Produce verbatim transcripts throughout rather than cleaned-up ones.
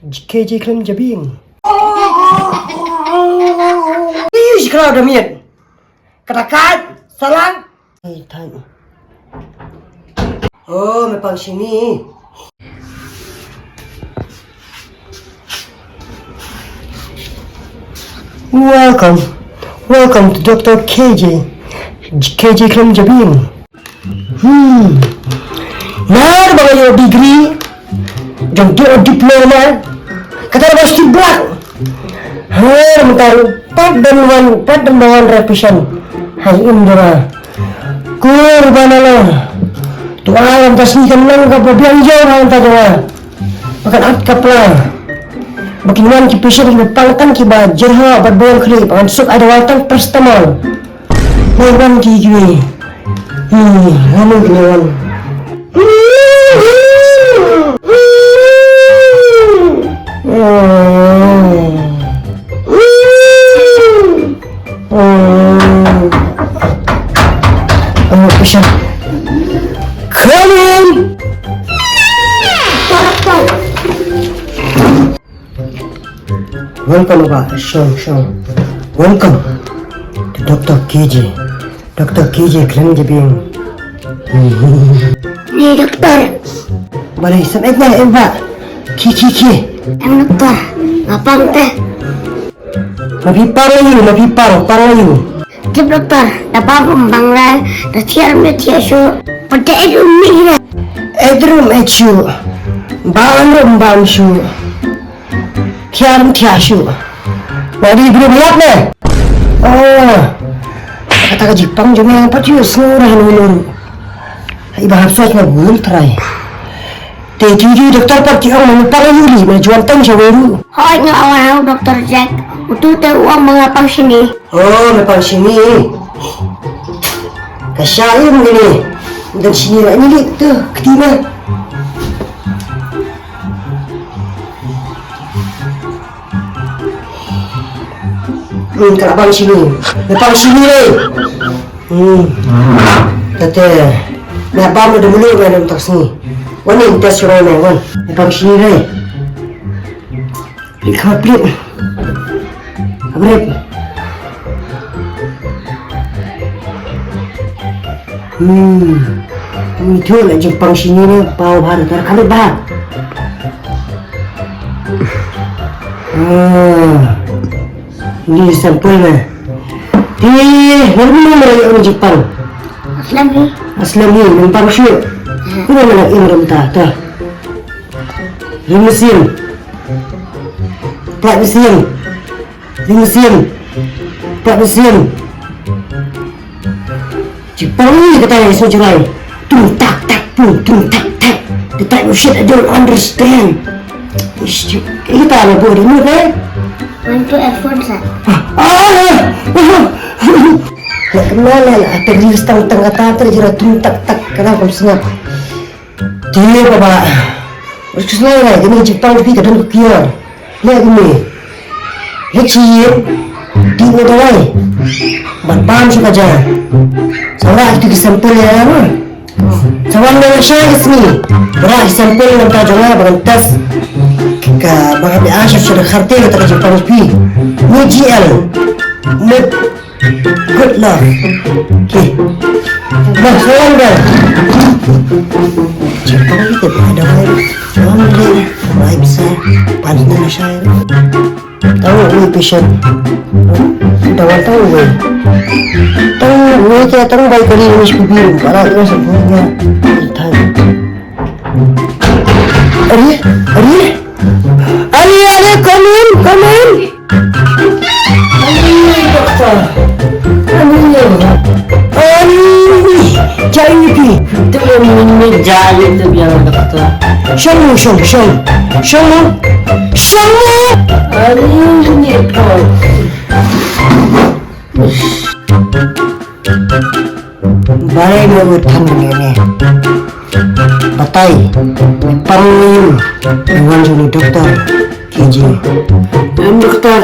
K J khlem jabieng. Ih, shi khraw da miet. Kata kat, salang. Ai, thang. Oh, me pang shini. Welcome. Welcome to Doctor K J. K J khlem jabieng. Hmm. Nar ba nga ïoh degree, jong ïoh diploma, kata ba sti blak. Har mynta pat don wan, pat don wan revision. Hai Indra. Kur ba na la. Tu alam ta sni kan lang ka ba biang jong ha ta jong. Ba kan at ka pla. Ba kin wan ki patient ki ba pang tang ki ba jerha ba don khli ba kan suk ai dawa tang paracetamol. Mai wan ki ki. Hmm, lama kena wan. Oh, oh, oh, Bishop. Come in. Welcome, Baba. Shong, shong. Welcome to Doctor K J. Doctor K J khlem jabieng. Ni doctor. Balei, sep ek na ek ba. Ki, ki, ki. Em doctor, nga pang te. Ma phi pang ïa u, ma phi pang, pang ïa u. Tip doctor, da ba bum bang la, da thiar me thiar shu. Pate ek um ni la. Ek rum ek shu. Bam rum bam shu. Thiam thiam shu. Wa di bru biat ne. Oh. Kata ka jingpang jong me pat ïoh sngew rah nulur. Hai ba hap sos na gul trai. Te ki ju doktor pat ki ong me pang ïa u li me juan tang sha weru. Hoi nga ong hau doktor Jack. Utu te u ong me nga pang shini. Oh, me pang shini. Ka sha im kini. Udan shini la ini li tu kti me. Hmm, ka la pang shini. Me pang shini le. Hmm. Kata me pang me dum lu me dum tak shini. Wan ni test ro me wan. Me pang shini le. Plik khabar plik. Khabar plik. Hmm. Ni tu la jingpang shini ne pau bha tar khabar bha. Ah. Ni sample ne. Ti, ngan ni me ni jingpang. Aslam ni. Aslam ni, ngan pang shi. Ku ngan la in ram ta ta. Ring mesin. Plat mesin. Ring mesin. Plat mesin. Jingpang ni kata yang so jerai. Tung tak tak pung, tung tak tak. The type of shit I don't understand. Ish, kita ada buat ini kan? One two F one sa. Ah, ah, ah. Nak kenal lah, ada reels tang tang kata terjerat tung tak tak. Kenapa kau senyap? Te baba. Us kus lai lai, kini jingpang phi ka don ka kiar. Le kini. Le chi yin. Di ne dawai. Ban pam shu ka ja. Sa wara ki tu ki sample ya ma. Sa wan ne sha ki sini. Wara ki sample ngan ta jong ba ngan test. Ka ba ka bi a sha sha kharte ka ta ka jingpang phi. Ni G L. Ni Good luck. Okay. Bah, salam dah. Cepat kita pada mai. Salam deh. Mai bisa. Panas na masyai. Tahu ni patient. Dah tahu ni. Tahu ni kita tahu baik kali ini sebelum para kita sebelumnya. Tahu. Are, are. Are, are, come in, come in. Are, doctor. Are, are. Jai pi. Tu yang ni jai tu yang doctor. Shong, shong, shong. Shong. Shong. Are, ni kau. Balei me u than ne ne. Batai. Pang ïa u. Wan jong ni doktor. K J. Em doktor.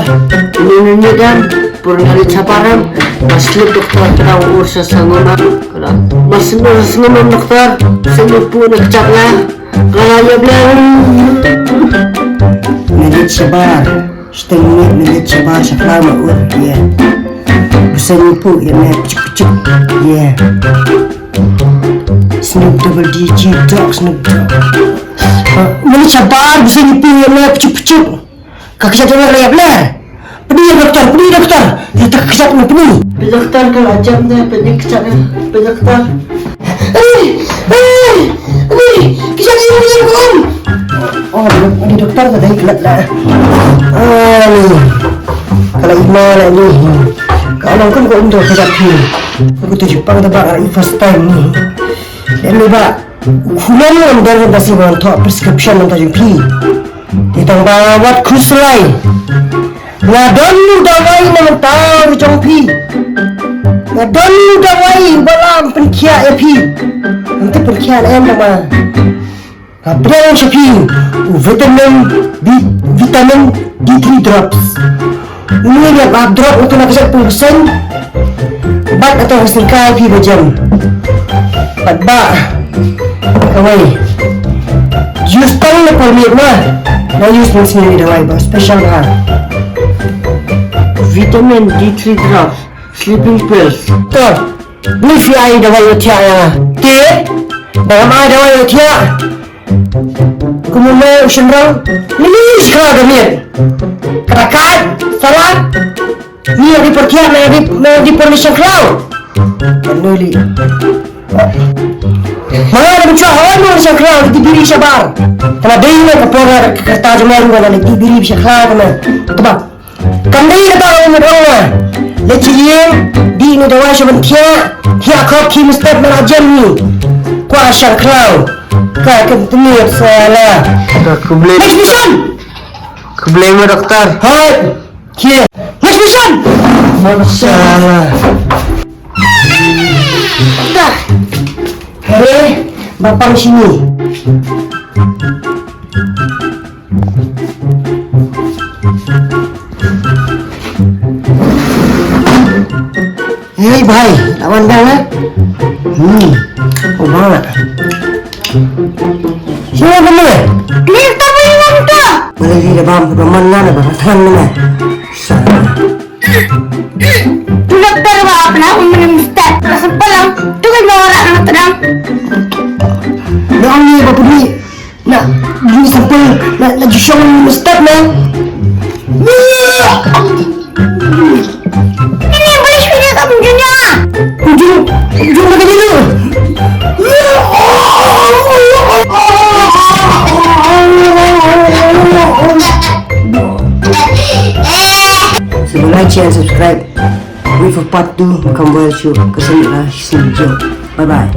Ini ni ni kan. Pur ngali chaparam. Mas lip doktor. Kena ur sa sangona. Kena. Mas lip sangona doktor. Sangona pu nak chap lah. Kala ya bla. Shabar, shiteng miet na leit shabar sha khlaw ma ur, yeah. Busa ngi pu, yeah, me pchuk pchuk, yeah. Snoop Double D G Dog, Snoop Dogg. Mani shabar, busa ngi pu, yeah, me pchuk pchuk. Ka kjat jong nga ïa bler. Pdi doktor, pdi doktor. Ïa ta kjat na pdi. Pdi doktor ka la jam de, pdi kjat, pdi doktor. Ani, ani, ani, kjat ïa bler kum. Oh, ani doktor ka dei kjat la. Ani. Ka la ima la ni. Ka long kum ka um do kjat hi. Ku tu jupang da ba i first time ni. Ani ba. Khulom ngam don ka basi ban thoh prescription mynta jong phi. Te tang ba wat khuslai. Nga don u dawai na mynta jong phi. Nga don u dawai ba lam pynkhiah ïa phi. Mynta pynkhiah na em ba ma. Nga pdiang sha phi u vitamin B, vitamin D three drops. Uni ïa ba drop utu na kjat pung seng. Bad utu husnul kai phi ba jem. Bad ba kawai. Use tang na por miet ma. Na use mynsngi ni dawai ba special ha. Vitamin D three drops, sleeping pills. To. Ni phi ai dawai ïa thiah ïa nga. Te. Ba ngam ai dawai ïa thiah. Kumno u shynrang? Ni ni shkla da miet. Kata kat, salah. Ni ri por thiah, ni ri, ni ri por ni shkla. Nuli. Ma da mcha hoi mo shkla, di biri shabar. Tama dei na ka por na ka ta jumar na di biri shkla na. Tama. Kam dei kata ong mut ong nga. Leit sha ïing, dih ni dawai sha ban thiah, thiah khop khie mynstep ma la jem ni. Kwah shang khlaw. Ka kan tniat sala. Ka khublei. Next mission. Khublei ma doktor. Hai. Khie. Next mission. Sala. Dah. Hare, bapang sini. Hey bhai, lawan dang eh. Hmm, oh bang. Sino kami? Ni kami nang tu. Boleh di dalam pedoman mana beratan mana? Sana. Tu doktor ba apna un mane mynstep. Ka sampal lang. Tu ka jong ora na tdang. Na ong ni ba pudi. Na ju sampal na na ju shong mynstep na. Ini boleh sini ka munjung nya. Munjung munjung ka dulu. Sibuk like, share, subscribe. Wait for part two. Come well show. Kesan lah sini jom. Bye bye.